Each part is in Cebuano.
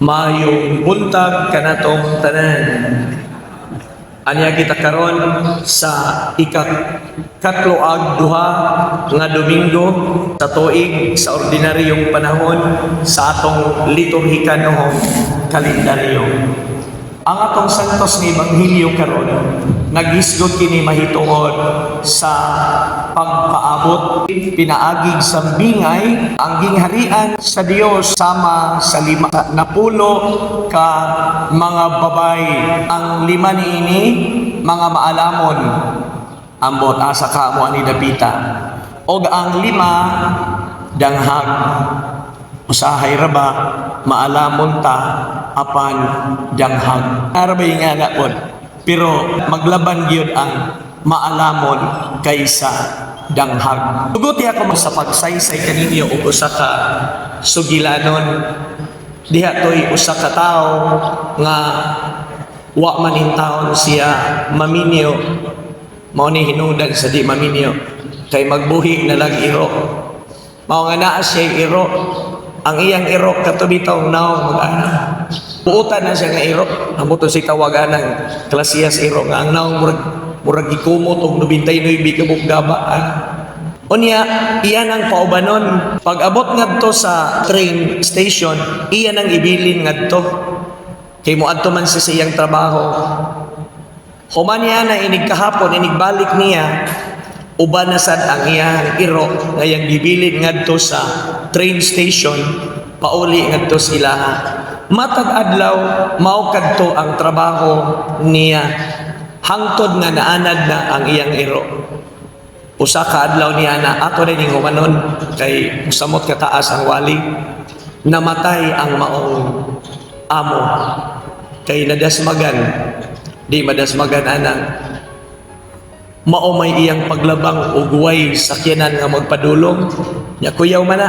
Maayong buntag kanatong tanan. Ania kita karon sa ika-32 nga Domingo sa tuig sa ordinaryong panahon sa atong liturhikanong kalendaryo. Ang atong Santos nga Ebanghelyo karon naghisgot kini mahitungod sa pagpaabot pinaagig sa bingay. Ang gingharian sa Dios sama sa 50 ka mga babay. Ang lima niini mga maalamon, ambot asa ka mo ani dapita, og ang lima danghag. Usahay ra ba maalamon ta apan danghag? Ara ba yung nga pod? Pero maglaban gyud ang maalamon kaysa danghag. Tuguti ako sa pagsaysay kaninyo og usa ka sugilanon. Diha toy usa ka tawo nga wa man intawon siya maminyo. Mao ni hinungdan sa di maminyo kay magbuhi na lang iro. Mao nga naa siya iro. Ang iyang iro kato bitaw naong mag-ana. Buotan na siya nga iro. Amo to si tawagan ng klasiyas iro nga ang naong murag gikumot og 99 ka buok gaba. Ah. Unya, iyan ang paubanon. Pag abot ngadto sa train station, iyan ang ibilin ngadto. Kay moadto man siya sa iyang trabaho. Human niya na inig kahapon, inig balik niya, uban na sad ang iyang iro nga iyang gibilin ngadto sa train station, pauli ngadto sa ilaha. Matag adlaw, mao kadto ang trabaho niya. Hangtod nga naanad na ang iyang iro. Usa ka adlaw niya na ato rin ning humanon kay musamot ka taas ang wali. Namatay ang maong amo kay nadasmagan. Di madasmagan anang mao may iyang paglabang og way sakyanan nga magpadulong nya. Kuyaw man na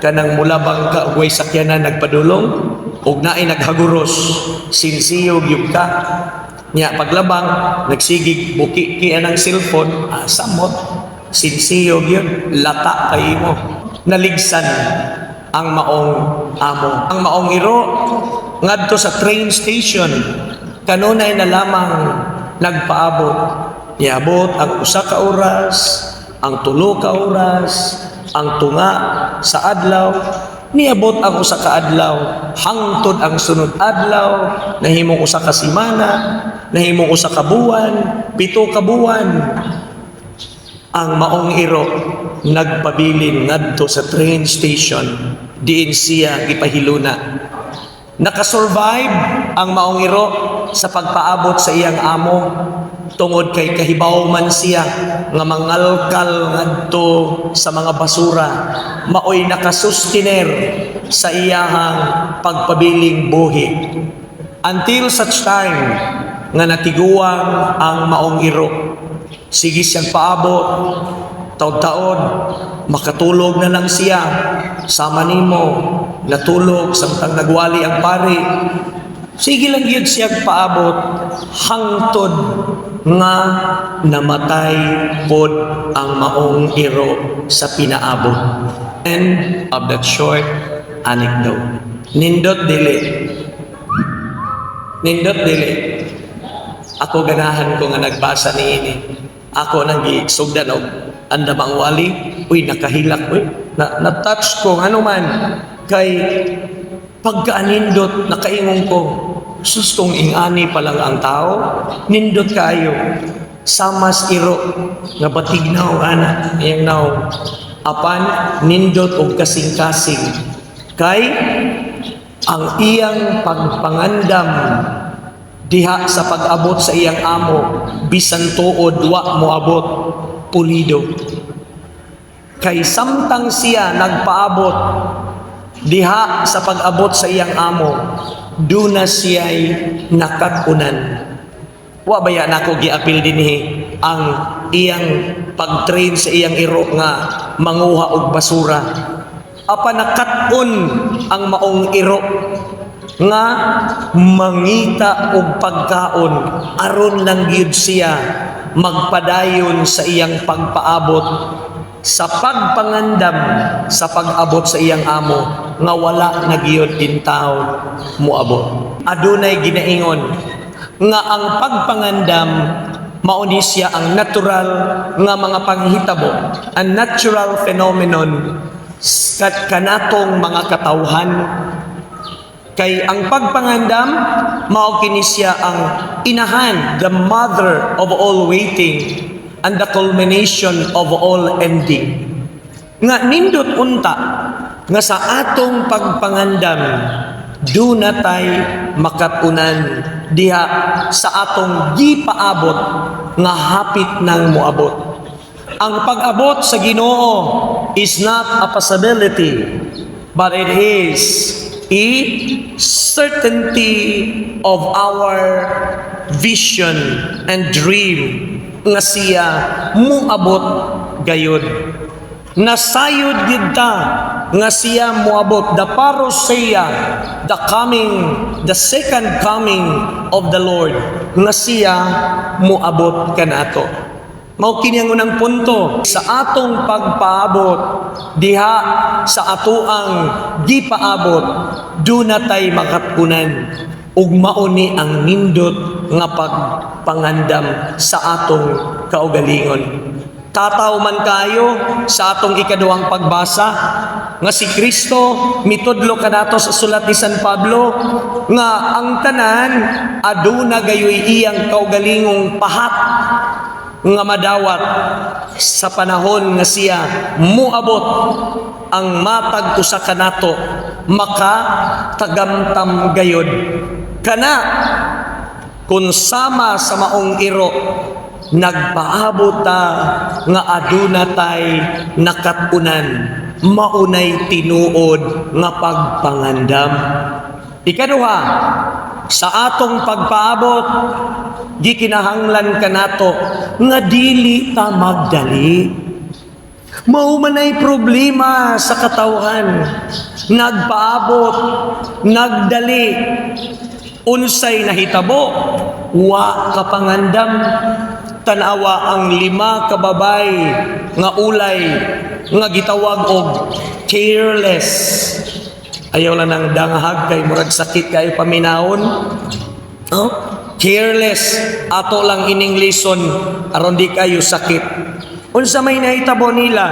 kanang mulabang ka og way sakyanan nagpadulong og naay naghaguros, sinsiyo gyud ka nya. Paglabang nagsigig buki ki ang cellphone, ah, samot, sinsiyo gyud, lata kay imo. Naligsan ang maong amo. Ang maong iro ngadto sa train station kanunay na lamang nagpaabot. Niabot ang 1 ka oras, ang 3 ka oras, ang tunga sa adlaw, niabot ang 1 ka adlaw, hangtod ang sunod adlaw, nahimong 1 ka semana, nahimong 1 ka buwan, 7 ka buwan. Ang maong iro nagpabilin ngadto sa train station diin siya gipahiluna. Nakasurvive ang maong iro sa pagpaabot sa iyang amo tungod kay kahibaw man siya nga mangalkal ngadto sa mga basura, maoy nakasustiner sa iyahang pagpabiling buhi until such time nga natiguang ang maong iro. Sige siyang paabot taod-taod, makatulog na lang siya sama nimo natulog samtang nagwali ang pari. Sige lang gyud siyang paabot hangtod nga namatay pod ang maong iro sa pinaabot. End of that short anecdote. Nindot dili? Nindot dili? Ako ganahan ko nga nagbasa niini. Ako nang gisugdan og andam ang wali, uy, nakahilak, uy, na, na-touch ko ano man kay pagkaanindot, nakaingon ko, sus, kung ingani pa lang ang tao, nindot kayo. Samas iro nga batignaw ana iyang naong, apan nindot og kasing-kasing kay ang iyang pagpangandam diha sa pag-abot sa iyang amo, bisan tuod wa moabot, pulido. Kay samtang siya nagpaabot diha sa pag-abot sa iyang amo, duna siya'y nakat-unan. Wa baya nako giapil dinhi ang iyang pag-train sa iyang iro nga manguha og basura? Apan nakat-on ang maong iro nga mangita og pagkaon aron lang gyud siya magpadayon sa iyang pagpaabot. Sa pagpangandam sa pag-abot sa iyang amo nga wala na giyod intawon moabot. Adunay ginaingon nga ang pagpangandam mao ni siya ang natural nga mga panghitabo, ang natural phenomenon sa kanatong mga katawhan, kay ang pagpangandam mao kini siya ang inahan, the mother of all waiting and the culmination of all ending. Nga nindot unta nga sa atong pagpangandam duna tay makat-unan diha sa atong gipaabot nga hapit nang moabot. Ang pag-abot sa Ginoo is not a possibility, but it is a certainty of our vision and dream nga siya muabot gayod. Nasayod gid ta nga siya moabot, the parousia, the coming, the second coming of the Lord, nga siya moabot kanato. Mao kini ang unang punto sa atong pagpaabot diha sa atoang gipaabot, duna tay makat-unan ug mao ni ang nindot nga pagpangandam sa atong kaugalingon. Tataw man kayo sa atong ikaduhang pagbasa nga si Kristo mitudlo kanato sa sulat ni San Pablo nga ang tanan aduna gayoy iyang kaugalingong pahat nga madawat sa panahon nga siya muabot. Ang matag usa kanato maka tagamtam gayod kana kung sama sa maong iro nagpaabot ta nga aduna tay nakat-unan, maunay tinuod nga pagpangandam. Ikaduha, sa atong pagpaabot gikinahanglan kanato nga dili ta magdali. Mao man ay problema sa katawhan. Nagpaabot, nagdali. Unsay nahitabo? Wa kapangandam. Tanawa ang lima ka babay nga ulay nga gitawag og careless. Ayaw lang ng danghag kay murag sakit kayo paminawon. No? Careless. Ato lang ining lesson aron di kayo sakit. Unsa may nahitabo nila?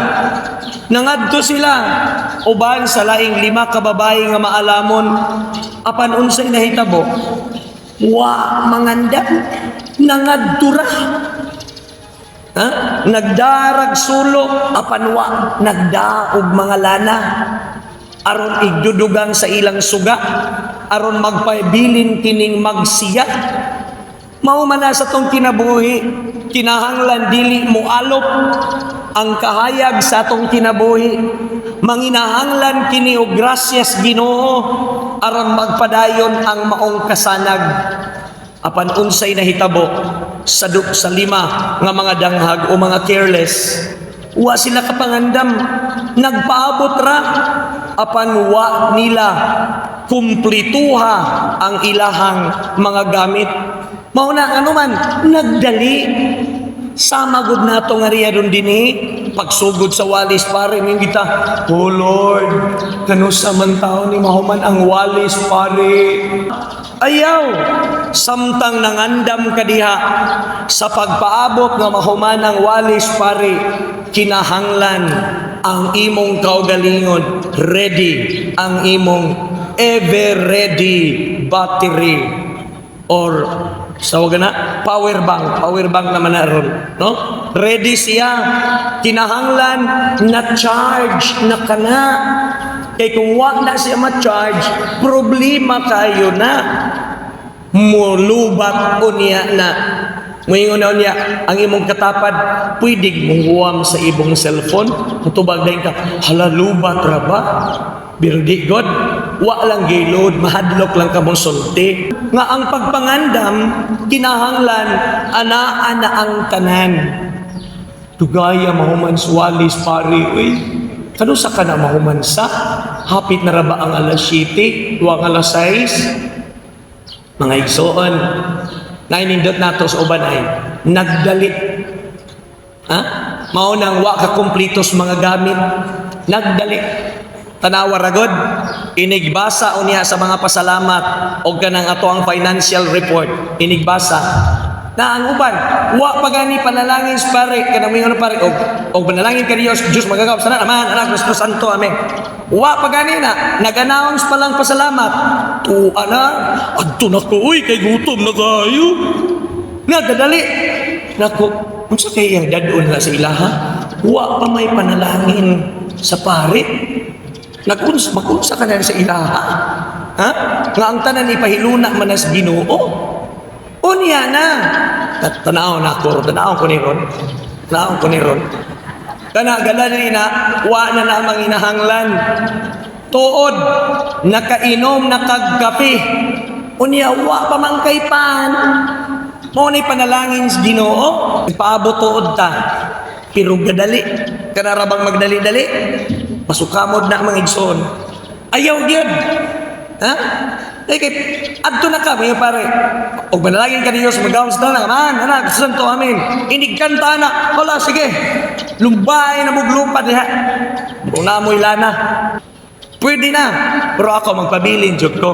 Nangadto sila uban sa laing lima ka babae nga maalamon, apan unsay nahitabo? Wa mangandam. Nangadto ra. Ha? Nagdarag sulo apan wa nagdaog mga lana aron igdudugang sa ilang suga, aron magpabilin kining magsiya. Mao man na sa atong kinabuhi, kinahanglan dili mo alop ang kahayag sa atong kinabuhi. Manginahanglan kini og grasyas Ginoo aron magpadayon ang maong kasanag. Apan unsay nahitabo sa lima nga mga danghag o mga careless? Wa sila kapangandam. Nagpaabot ra apan wa nila kumplituha ang ilahang mga gamit. Mao na ano man nagdali. Sama gud nato nga riya dun dinhi, pagsugod sa walis pare ning kita, "Oh Lord, kanusa man taon ni mahuman ang walis pare?" Ayaw, samtang nangandam ka diha sa pagpaabot nga mahuman ang walis pare, kinahanglan ang imong kaugalingon ready, ang imong ever ready battery or sa wag na power bank, power bank naman na ron, no? Ready siya. Kinahanglan na charge na kana, kay kung wa na siya ma-charge, problema kayo na, mulubat unya na. Moingon na unya ang imong katapad, "Pwede mong huwam sa imong cellphone." Mutubag dayon ka, "Hala, lubat ra ba?" Pero di god, wa lang gilod, mahadlok lang ka mong sulti. Nga ang pagpangandam, kinahanglan anaa na ang tanan. Dugaya mahuman sa walis pare, uy. Kanusa ka na mahuman sa? Hapit na ra ba ang alas 7, o ang alas 6? Mga igsoon, nainindot nato sa uban ay nagdali. Ha? Mao nang wa ka kumpletos mga gamit. Nagdali. Tanawa ragod. Inigbasa unya sa mga pasalamat og kanang ato ang financial report. Inigbasa. Na ang uban, wa pa gani panalangin sa pare, kanang mingon pare og og panalangin ka Dios, Dios magagaw sa Amahan, Anak, Espiritu Santo, amen. Wa pa gani na, nag-announce pa lang pasalamat. Tuwa na, adto na ko, uy, kay gutom na kayo. Nagadali. Nako, unsa kay iyang dadon na sa ilaha? Wa pa may panalangin sa pare. Naguns, magunsa ka na sa ilaha. Ha? Nga ang tanan ipahiluna man na sa Ginoo. Unya na. Tanaw na ako, tanaw ko ni Ron. Tanaw ko ni Ron. Kana galani na, wa na namang inahanglan. Tuod, nakainom na kag kape. Unya, wa pa man kay pan. Mao ni panalangin sa Ginoo. Paabot tuod ta. Pero gadali. Kana ra bang magdali-dali? Masukamod na mga igsoon. Ayaw gyud. Ha? Kay kay adto na ka mga pare. Og manalangin ka ni Dios, magawos na Amahan, Anak, Santo, amen. Inigkanta na. Wala, sige. Lumbay na muglupad diha. Kung namoy lana. Pwede na. Pero ako magpabilin jud ko.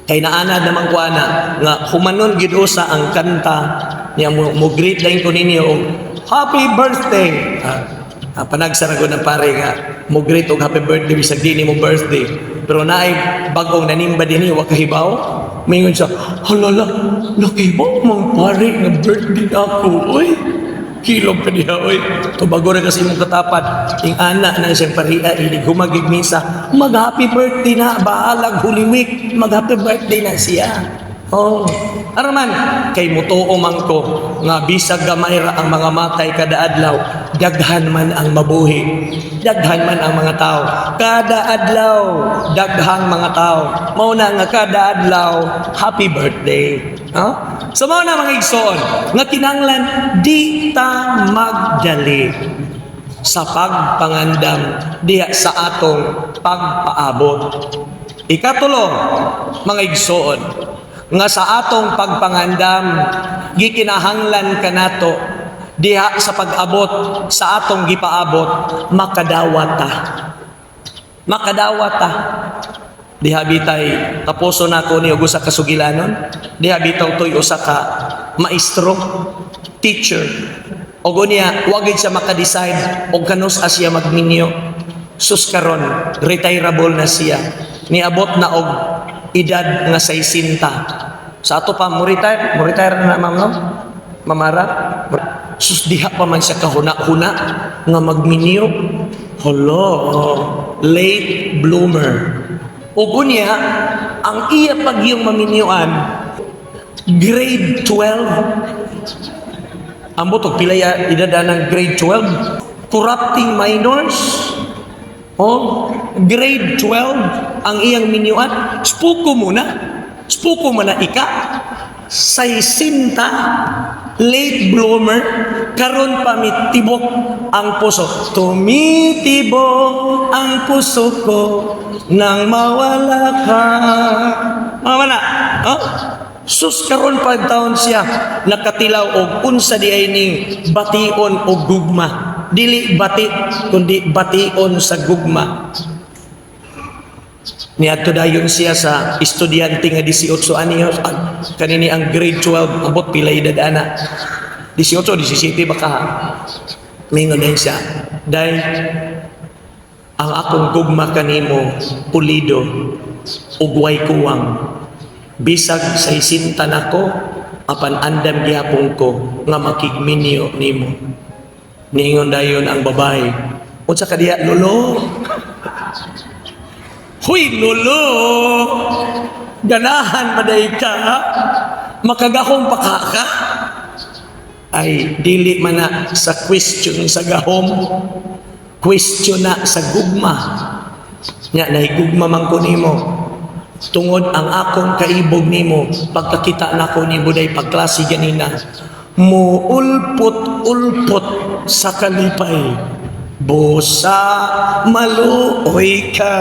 Kay naanad naman ko ana nga humanon gid usa ang kanta niya mo, mo greet lang ko ninyo og happy birthday. Ah, panagsara ko ng pare nga mo greet og happy birthday bisag di mo birthday. Pero naay bag-ong nanimba dinhi wa kahibaw. Mingon siya, "Halala, nakahibaw mang pare nga birthday ako, oy." Kilog ka diha, oy. Tubago na kasi imong katapad. Ing ana na siyang pariha, ilig humagig misa. Mag happy birthday na, bahalag Holy Week. Mag happy birthday na siya. Oh. Araman, kay mutuo man ko nga bisag gamay ra ang mga matay kada adlaw, daghan man ang mabuhi. Daghan man ang mga tao. Kada adlaw, daghang mga tao. Mao na nga kada adlaw, happy birthday. Ha? So mao na, mga igsoon, nga kinanglan di ta magdali sa pagpangandam diha sa atong pagpaabot. Ikatulo, mga igsoon, nga sa atong pagpangandam, gikinahanglan kanato diha sa pag-abot sa atong gipaabot, makadawat ta. Makadawat ta. Diha bitay tapuso na ko ni og usa ka sugilanon. Diha bitaw to'y usa ka maestro, teacher. Og unya, wa gid siya maka-decide og kanus-a siya magminyo. Sus, karon retirable na siya. Niabot na og edad nga 60. Sa ato pa mo retire, mo retire na, ma'am, no? Mamara. Sus, diha pa man siya kahuna-huna nga magminyo. Hala, late bloomer. Ug unya, ang iya pagyong maminyuan, grade 12. Ambot og pila ya edad ng grade 12? Corrupting minors. Oh, grade 12 ang iyang minyuan. Spuko muna. Spuko man na ika. Saisinta, late bloomer, karon pa mitibok ang puso. Tumitibok ang puso ko nang mawala ka. Mawala. Oh? Sus, karon pa taon siya nakatilaw og unsa di ay ning bation og gugma. Dili bati kundi bation sa gugma. Niadto dayon siya sa estudyante nga 18 anyos, ah, kanini ang grade 12, ambot pila edad ana. 18, 17 baka. Mingon din siya, "Day, ang akong gugma kanimo pulido ug way kuwang. Bisag 60 nako, apan andam gihapon ko nga makigminyo nimo." Niingon dayon ang babae, "Unsa ka diha, lolo?" Huy, lolo! Ganahan maday ka? Makagahom pa ka ka? Ay, dili man na sa question sa gahom. Question na sa gugma. Nya, nahigugma man ko nimo. Tungod ang akong kaibog nimo, pagkakita nako nimo day pagklase ganina, muulpot-ulpot sa kalipay. Busa maluoy ka.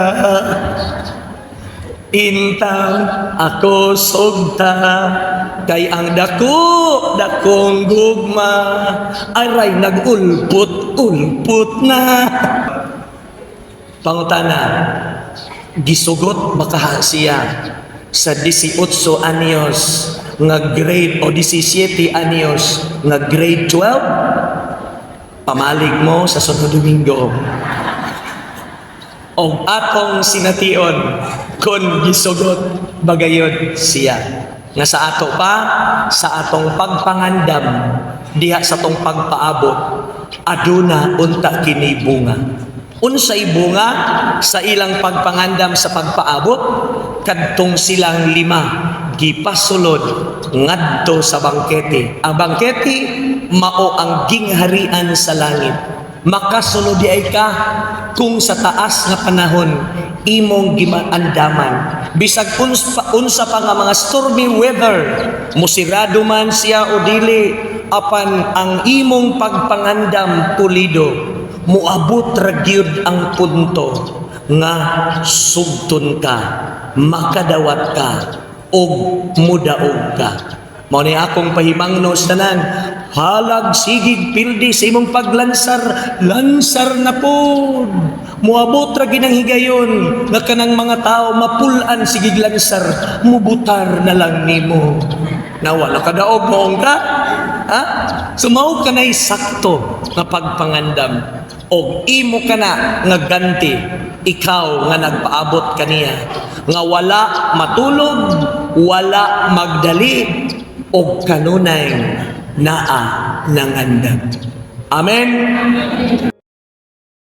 Intang ako sugta kay ang dako dakong gugma aray nagulpot ulpot na. Pangutana, gisugot bakaha siya sa 18 anyos nga grade o 17 anyos nga grade 12? Pamalig mo sa sunod Domingo og atong sination kung gisugot bagayon siya. Nga sa ato pa, sa atong pagpangandam diha sa atong pagpaabot, aduna unta kini bunga. Unsay bunga sa ilang pagpangandam sa pagpaabot? Kadtong silang lima gipasulod ngadto sa bangkete. Ang bangkete mao ang gingharian sa langit. Makasulod di ay ka kung sa taas nga panahon imong gimaandaman. Bisag unsa pa nga mga stormy weather, musirado man siya o dili, apan ang imong pagpangandam pulido, muabot ra gyud ang punto nga sugton ka, makadawat ka ug mudaog ka. Mao ni akong pahimangno sa tanan, halag sigig pildi sa imong paglansar, lansar na pod. Muabot ra ginang higayon nga kanang mga tao mapul-an sigig lansar, mubutar na lang nimo. Nawa nakadaog mo ka? Ha? So mao kanay sakto nga pagpangandam og imo kana nga ganti, ikaw nga nagpaabot kaniya nga wala matulog, wala magdali og kanunay naa nangandam. Amen.